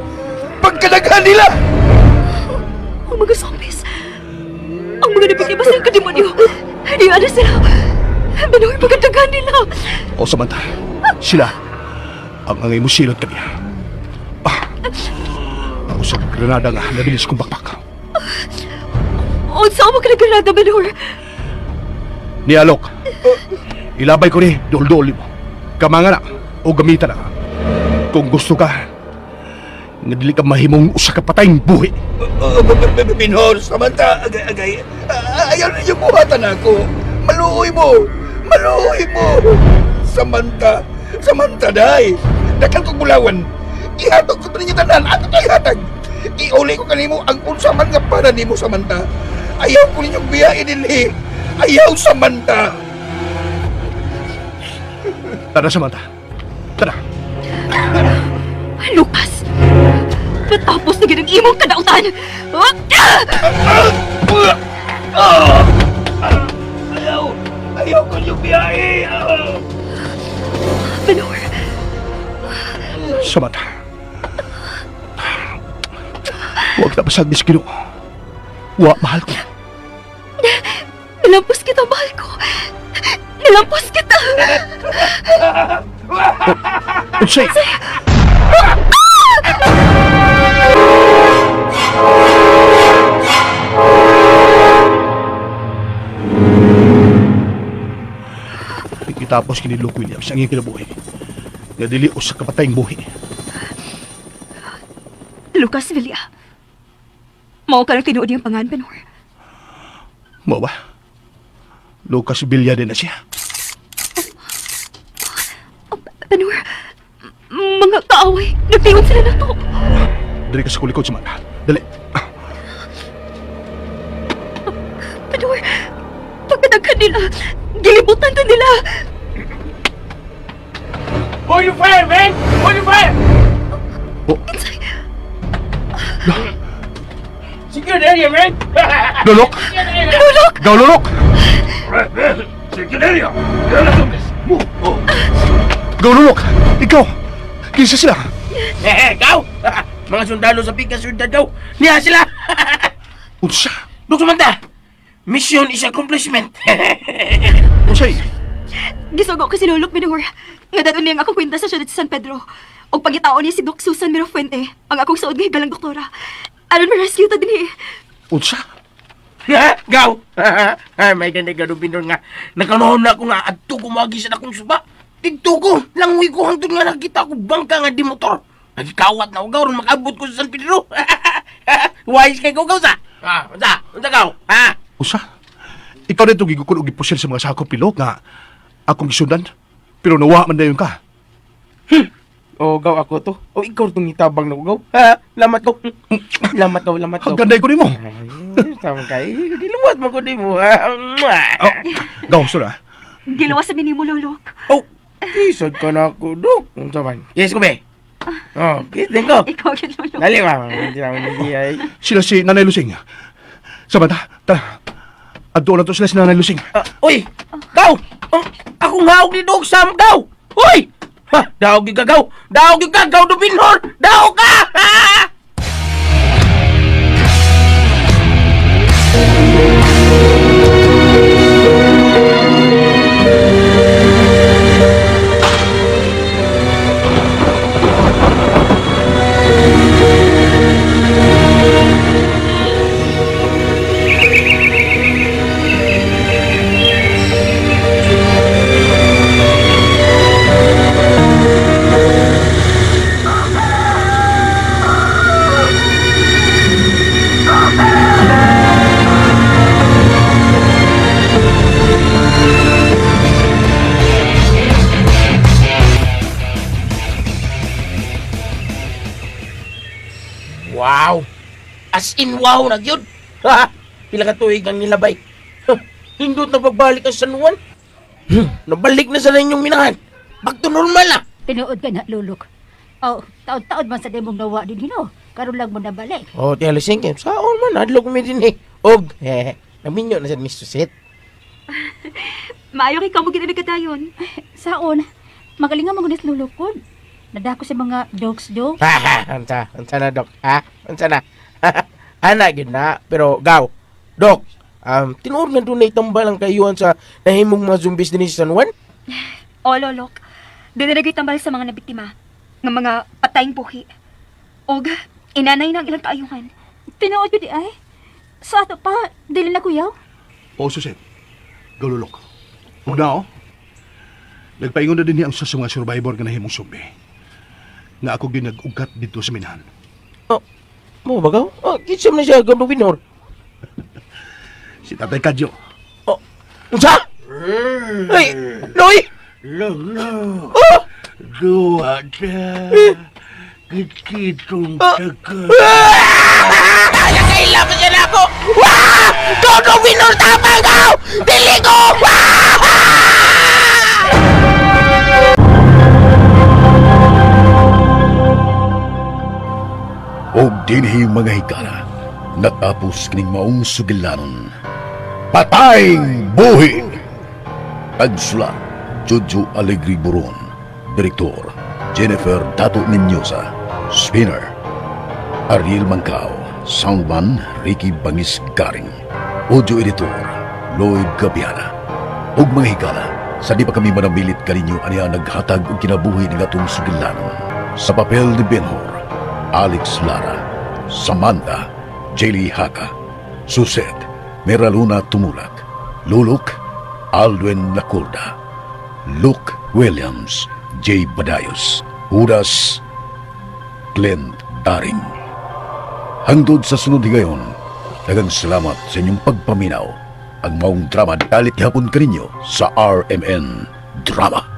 Pagkadaghan nila! Ang mga zombies! Ang mga nabiktima sa kademonyo! Hindi ano sila! Benhur, pagkadaghan nila! O Samantha, sila ang angay mo silot kaniya. Ako sa granada nga, nabilis kong bakpak. Unsa mo ka granada, Benhur? Ni Alok. Ilabay ko ni duol-duol mo. Kamanga na o gamita na. Kung gusto ka, nga dili ka mahimong usa ka patayng buhi. Binhor, Samantha, agay, agay. Ayaw ninyo buhatan ako. Maluoy mo. Maluoy mo. Samantha, Samantha, day. Dakal kong bulawan. Ihatag ko ninyo tanan. Ato to ihatag. Iuli ko kanimo ang unsa man nga para nimo, Samantha. Ayaw ko ninyong biyain dinhi. Ayaw, Samantha. Tara, Samantha. Tara. Lucas! Matapos na gid ang imong kadautan! Ah! Ayaw. Ayaw ko ninyong biyain. Benhur! Samantha. Huwag na pasagdi sa Ginoo. Wa, mahal ko. Nilampos kita, mahal ko! Nilampos kita! Unsay? Pagkitapos kini Luke Williams ang iyang kinabuhi. Nga dili usa ka patayng buhi. Lucas Villa. Mao ka lang tinuod niyang pangan, Benhur. Mao ba? Lucas Villa din na siya. Benhur, mga kaaway, nagtingon sila na to. Dili ka sa kulikod, Samantha. Dali. Benhur, pagkadaghan nila, gilibutan to nila. Hold your fire, man! Hold your fire! Oh. Secure the area, man! Lulok! Lulok! Gaw lulok! Secretario, Move. Oh. Gaw lulok! Ikaw! Kinsa sila? Eh, eh, gaw! Mga sundalo sa Pikas Syudad daw! Niya sila! Unsa? Dok Samantha! Mission is accomplishment! Unsay? Gisugo ko si Lulok, Benhur. Nga dadon niya ang akong kwenta sa syudad sa San Pedro. Og pagitaon niya si Doc Susan Mirafuente, ang akong saod nga higalang doktora. Aron ma-rescue ta dinhi. Unsa? Gaw! Ay, may ganay gadubin doon nga. Nakanoon na ako nga adto kumagi sa akong suba. Tigto ko, langoy ko hangtod nga nakita ko bangka nga di motor. Nagikawat na ako gaw, ron makaabot ko sa San Pedro. Wise kay ko gaw sa. Ah, unsa? Unsa gaw? Ha? Unsa? Ikaw na itong gigukon og gipusil sa mga sakop ni Luke nga akong gisundan. Pero nawa man dayon ka. O gaw ako to. O ikaw tong itabang na ko gaw. Ha? Lamat ko. Lamat gaw, lamat gaw. Ang ganday ko nimo. Ay, tama kay. Giluwat mo ko di mo. Ha? Oh, gaw sura. Gilawas sa minimo, Lulok. Oh, kisod ka na ako, dok. Unsa man? Yes ko be. Oh, kiss din ko. Ikaw yun, Lulok. Dali ba? Hindi naman hindi ay. Sila si Nanay Lusing. Samantha, tara. Adto na to sila si Nanay Lusing. Ah, uy! Gaw! Ang akong hawag ni Dog Sam, gaw! Uy! Ha, daog yung gagaw! Daog yung gagaw, Dubinhor! Daog ka! Ha! Wow! As in wow na gyud. Ha! Pila ka tuig ang nilabay. Ha, Hindot na pagbalik ang San Juan. Nabalik na sa inyong minahan. Back to normal na. Tinuod ka na, Lulok. Oh, taod-taod man sa demong nawa din hino. Karon lang mo nabalik. Oh, tiya lasing kay saon man adlok mi din eh. Og, eh, naminyo na sa Miss Susit. Maayo kay kamo gid kadayon. Saon, magaling nga magunis Lulok ko. Nadako sa mga jokes-jokes. Ha ha, unsa, unsa na dok? Ha? Unsa na? Ana gyud na, pero gaw. Dok, tinuod nga dunay tambal ang kayuan sa nahimong mga zombies dinhi sa San Juan? O, Lolok. Doon na tambal sa mga nabiktima. Nga mga patayng buhi. Og, inanay na ang ilang kaayuhan. Tinuod yun di ay. Sa ato pa, dili na kuyaw. O, Suset. Gaw lulok. Ug nao, nagpaingon na din niya ang sa mga survivor nga nahimong zombie. Nga ako ginag-ugat dito sa minahan. Oh, mo ba gaw? Oh, kinsa man siya gaw Binhor? Si Tatay Kadyo. Oh, unsa? Ay, Noy! Lolo, Oh! duwa ta. Kitkitong taka. Ah! Nakaila pa siya na ako! Wah! Gaw no Binhor tapang gaw! Dili ko! Wah! Og dinhi mga higala, natapos kining maong sugilanon. Patayng buhi! Tagsulat, Jojo Alegri Buron. Direktor, Jennifer Dato Mendoza. Spinner, Ariel Mancao. Soundman, Ricky Bangis Garing. Audio Editor, Lloyd Gabiana. Ug mga higala, sa di pa kami manamilit kaninyo aniya naghatag og kinabuhi ng atong sugilanon. Sa papel ni Benhur, Alex Lara, Samantha, Jelly Haka, Suset, Meraluna Tumulak, Luluk, Aldwin Lacorda, Luke Williams, J. Badayos, Judas, Clint Daring. Hangtod sa sunod higayon, daghang salamat sa inyong pagpaminaw. Ang maong drama dalit gihapon kaninyo sa RMN Drama.